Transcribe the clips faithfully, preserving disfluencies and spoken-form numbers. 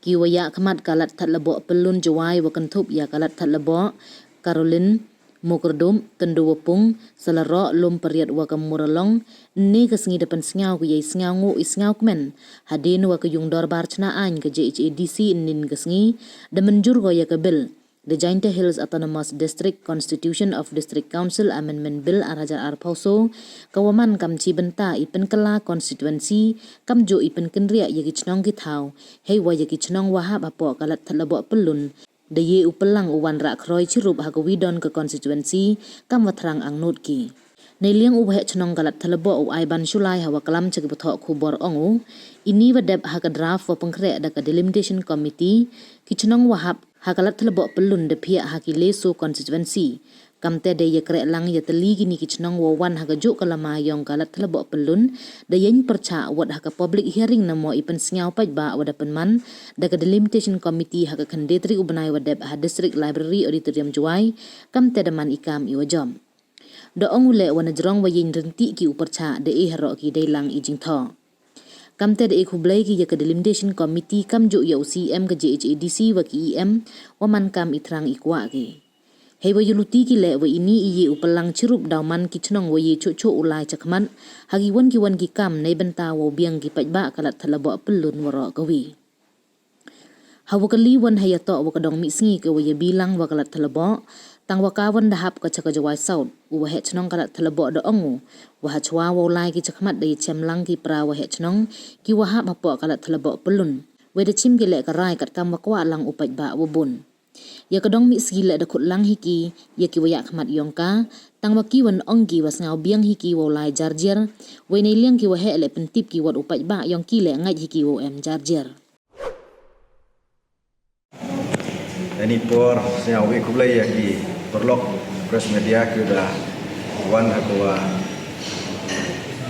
Ki wa yahkhmat ka Ladthadlaboh Pyllun Jowai wa kynthup ya ka Ladthadlaboh, Caroline Mukerdum, Tyndawapung, Salaroh, Lumpyriat wa ka Muralong, ynne ka sngi da pynsngow ki ya i sngow nguh i sngow kmen hadien wa ka yung dorbar chna aiñ ka J H A D C ynnin ka sngi da mynjur ko ya ka bill The Jaintia Hills Autonomous District Constitution of District Council Amendment Bill ar hajar arphaw soo, ka wa man kam chi bynta i pynkylla constituency, kamjooh i pynkynriah ya ki chnong ki thaw, hei wa ya ki chnong wa hap hapoh ka Ladthadlaboh Pyllun, da ye u pynlang u wanrah khroi chirup ha ka wi don ka constituency, kam wa thrang angnud ki. Neiliang u waheh chnong ka Ladthadlaboh u Aiban Shullai ha wa klam cha ki pathok khubor ong u, ini wa dep ha ka draft wa pynkhreh da ka Delimitation Committee, ki chnong wa hap ha ka Ladthadlaboh Pyllun da phiah ha ki le soo constituency. Kamte da yakreh lang ya tylli kini ki chnong wa wan ha ka jooh ka lama yong ka Ladthadlaboh Pyllun, da yeng pyrchah wat ha ka public hearing namo i pynsngow paidbah wa da pynman da ka Delimitation Committee ha ka khyndai tarik u bnai wa dep ha District Library Auditorium Jowai, kamte da man i kam i wa jop. Da ong u leh wa na jrong wa yeng ryntih ki u pyrchah da e haroh ki dei lang i jingthoh. Kamte da e khublei ki ya ka Delimitation Committee kamjooh ya u C M ka J H A D C wa ki E M wa man kam i thrang i kwah ki. Hei wa yuluti ki leh wa ini i ye u pynlang chirup daw man ki chnong wa ye chooh chooh u lai chakhmat ha ki wan ki wan ki kam neibynta wow biang ki paidbah ka Ladthadlaboh Pyllun waroh kawi. Ha wa kylli wan ha yatoh wa ka dong mih sngi ka wa ya bilang wa ka Ladthadlaboh, tang wa ka wan da hap ka cha ka Jowai South, u waheh chnong ka Ladthadlaboh da ong u, wa hachwa wow lai ki chakhmat da ya chem lang ki para waheh chnong ki wa hap hapoh ka Ladthadlaboh Pyllun, wei da chim ki leh ka rai katkam wa kwah lang u paidbah wa bun. Ya ka dong mih sngi leh da khut lang hi ki ya ki wa yahkhmat yong ka, tang wa ki wan ong ki wa sngow biang hi ki wow lai jarjer, wei neiliang ki waheh leh pyntip ki wat u paidbah yong ki leh ngait hi ki wow em jarjer. Ini por sngow wi khublei ya ki paralok press media ki da wan ha ka wa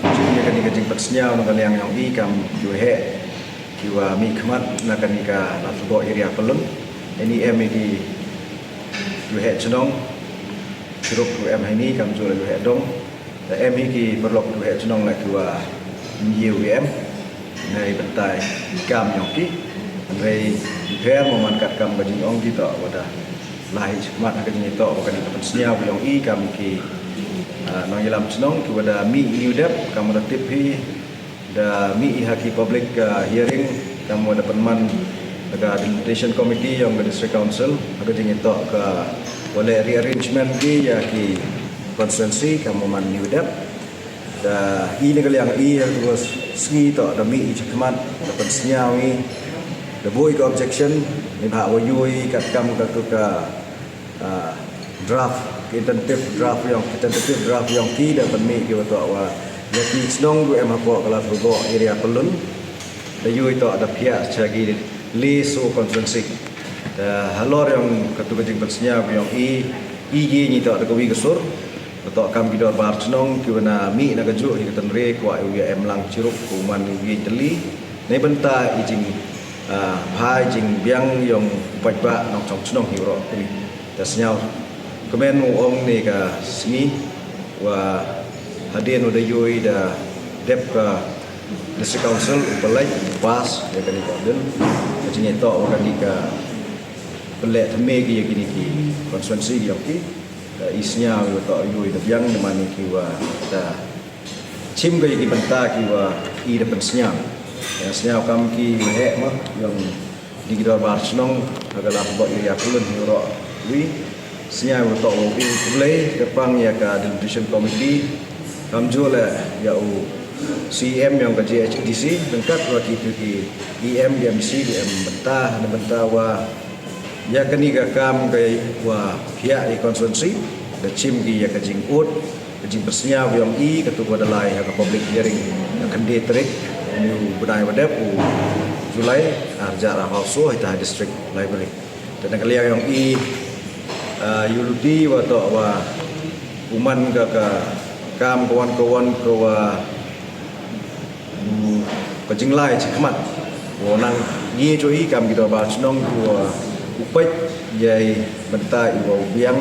jooh ya kani ka jingpynsngow na ka liang yong i kam ki waheh ki wa mih khmat na kani ka Ladthadlaboh area Pyllun. Ini em i ki waheh chnong, chirup u em heini kamjooh le waheh dong. Da em hi ki paralok waheh chnong la ki wa ym ye u em neibynta i kam yong ki. Hynrei pher mo man katkam ka jingong ki toh wa da lai chakhmat ha ka jingtoh wa kani ka pynsngow yong i kam ki, ah, nongyalam chnong ki wa da mih i u dep kam wa da tip hi. Da mih i ha ki public, ah, hearing kam wa da pynman da ka Delimitation Committee yong ka District Council ha ka jingtoh ka wa leh rearrangement ki ya ki constituency kam wa man i u dep. Da i na ka liang i ha ka wa sngi toh da mih i chakhmat da pynsngow i da boi ka objection ni bha wa yoh i katkam ka tu ka ah, draft, ki tentative draft yong, ki tentative draft yong ki da pynmih ki wa toh wa ya ki chnong du em hapoh ka Ladthadlaboh area Pyllun. Da yoh i toh da phiah cha ki le soo constituency. Da halor yong ka tu ka jingpynsngow yong i, i ye ni toh da ka wi ka sur. Wa toh kam ki dorbar chnong ki wa na mih na ka jooh hi ka tynre kwah i u ya em lang chirup ko man i u ye tylli. Neibynta i jing, ah, bha i jingbiang yong u paidbah nongchong chnong hi waroh kawi. Da sngow kmen u ong ne ka sngi wa hadien u da yoh i da dep ka District Council u pynlait u pass ya kani ka bill. Ka jingtoh wa kani ka pynleh thymme ki ya kini ki constituency ki yong ki. Da i sngow wa toh yoh i da biang da man i ki wa da chim ka ya ki bynta ki wa i da pynsngow. Ya sngow kam ki waheh mo yong di ki dorbar chnong ha ka Ladthadlaboh area Pyllun hi waroh wi. Sngow wa toh wow i khublei kyrpang ya ka Delimitation Committee kamjooh le ya u C M yong ka J H A D C ryngkat wa ki tu ki E M, ki M C, ki em bynta, na bynta wa ya kani ka kam ka wa phiah i constituency da chim ki ya ka jingud, ka jingpynsngow yong i ka tu wa da lai ha ka public hearing ka khyndai tarik ni u bnai wa dep u July ar hajar arphaw soo hi ta ha District Library. Te na ka liang yong i, ah, yoh luti wa toh wa u man ka ka kam ka wan ka wan ka wa u ka jinglai chakhmat. Wa nang ye jooh i kam ki dorbar chnong ki wa u peit ya i bynta i wa u biang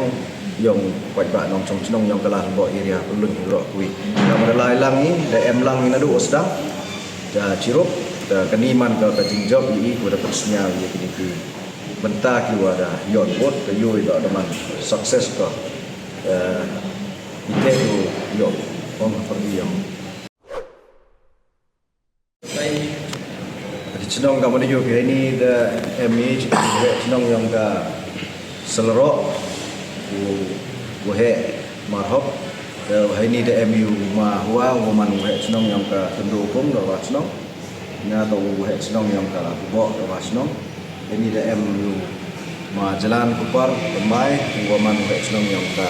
yong u paidbah nongchong chnong yong ka Ladthadlaboh area Pyllun hi waroh kawi. Kam da lai lang i, da em lang i na du u sdang. Da chirup. Ka, kani man ka, ka jingjop i, i ko da pynsñiaw ya kini ki bynta ki wa da yoh vote, ka yoh i da man success ka. Eh, i te ko yoh, ong ha pyrdi yong. Ki chnong ka man yoh ki heini da em i, ki chnong yong ka Selroh, u, u heh Marhop, da heini da em i u ma Hua, u man u heh chnong yong ka Tyndukong, da wa chnong. Nga toh u heh chnong yong ka Bok, da wa chnong. Heini da em u ma Jalan Kupar, Tymbai, u wa man u heh chnong yong ka,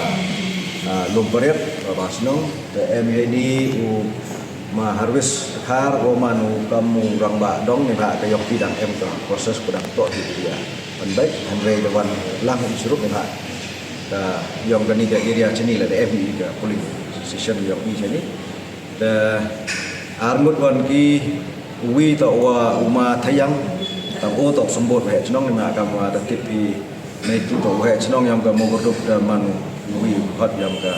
ah, Lumparit, da wa chnong. Da em heini u ma Harvis Khar, u wa man u kam u rangbah dong, neibhah ka yong ki dang em ka process ko dang toh hi ya. Pynbeit, hynrei da wan lang i chirup neibhah ka yong kani ka area chini la da em i ka polling station yong i chini. Da arngut wan ki, uwi toh wa u ma Thayang, tang u toh symbut u heh chnong, neibhah kam wa da tip i, neitu toh u heh chnong yong ka Mawkyrdup, da man uwi hot yong ka,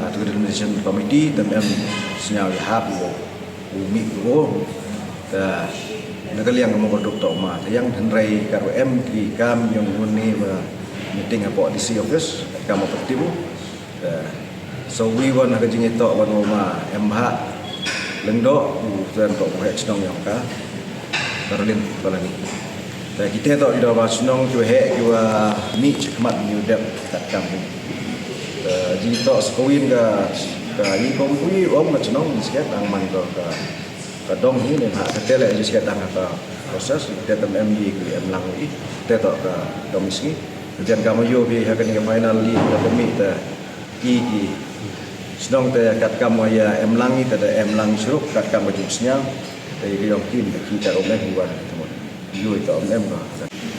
ah, Delegation Committee, da em sñiaw ya hap u, u mih u. Da na ka liang ka Mawkyrdup toh u ma Thayang, hynrei kat wa em ki kam yong u ni wa meeting hapoh D C office, kam wa pyntibu. Eh, so wi wan ha ka jingitoh wan u ma Embah Lyngdoh, u tuen toh u heh chnong yong ka Caroline Colony. Te kite toh ki da wa chnong ki wa heh ki wa mih chakhmat ni u dep kat kam ni. Te jingitoh sa kawin ka, ka i kom wi ong ka chnong ni sket dang man ka, ka, ka dong hi neibhah ka te le ji sket dang ka process, te tam em i ki em lang i, te toh ka dong sngi. Jan ka ma yoh ki ha kani ka final di, da ka mih te i ki chnong te kat kam wa ya em lang i, te da em lang chirup kat kam wa jing sñiaw. Te i ka yong ki, te ki ka rom em wan, te mo. Yoh i ka rom em ka.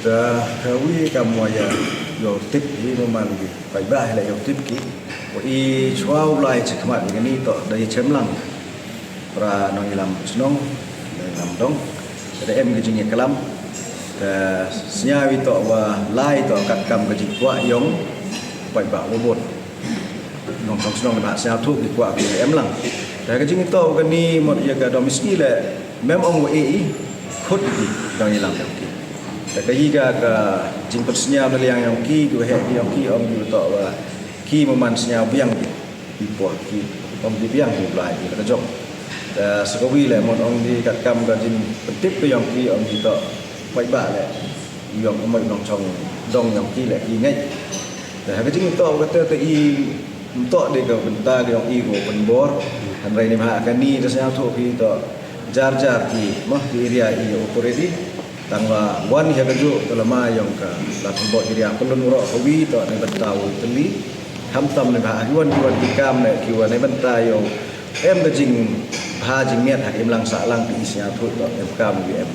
Te ka wi kam wa ya yoh tip i mo man ki. Paidbah hi la yoh tip ki. Wa i chwa u lai chakhmat ni kani toh da i chem lang. Para nongyalam chnong, nongyalam dong. Te da em ka jingyalam. Te sñiaw i toh wa lai toh kat kam ka jingkwah yong paidbah wa vote. Nongchong chnong neibhah sñiawthooh ki kwah ki em lang. Te ka jingitoh kani mut ya ka dong sngi le, mem ong wa e i, khut ki, nongyalam yong ki. Te ka i ka, ka jingpynsñiaw na liang yong ki, ki wa heh ki yong ki, ong ki wa toh wa ki mo man sñiaw biang ki. Ki por ki, ong ki biang ki u lai ki la ka jong. Te sa kawi le, mon ong ki kat kam ka jingpyntip ka yong ki, ong ki toh paidbah le, yong u mei nongchong dong yong ki le, ki ngeit. Te ha ka jingitoh ka te, te i ym toh de ka bynta ka yong i ko pynbor. Hynrei neibhah kani da sñiawthooh ki toh jar jar ki, mo, ki area i yoh u pyrdi. Tang wa wan ya ka juk ka lama yong ka la pynbor area Pyllun Waroh kawi toh neibynta u tylli. Khamtam neibhah ki wan, ki wan ki kam le ki wan neibynta yoh em ka jingbha jingmiat ha ka imlang sahlang, te i sñiawthooh toh em kam ki em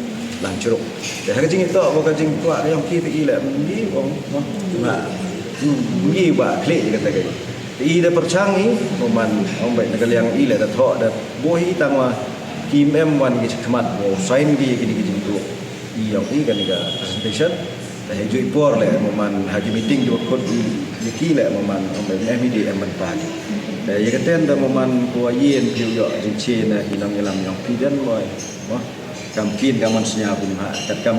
lang chirup. Te ha ka jingitoh wa ka jingkwah ka yong ki, te i le, ngi ong, mo, ma, ngi wa khleh ka te ka. Te i da pyrchang i, mo man, ong beit na ka liang i le da thoh da booh i tang wa ki em wan ki chakhmat wow sign ki kini ki jingduh i yong i kani ka presentation. Te ha i jooh i por le mo man ha ki meeting ki wa khut i ya ki le mo man ong beit em i de em bynta ki. Te ya ka ten da mo man ko wa yen phi u yoh jingchena ki nongyalam yong phi den mo, mo. Kam kin ka mon sñiaw phi ha kat kam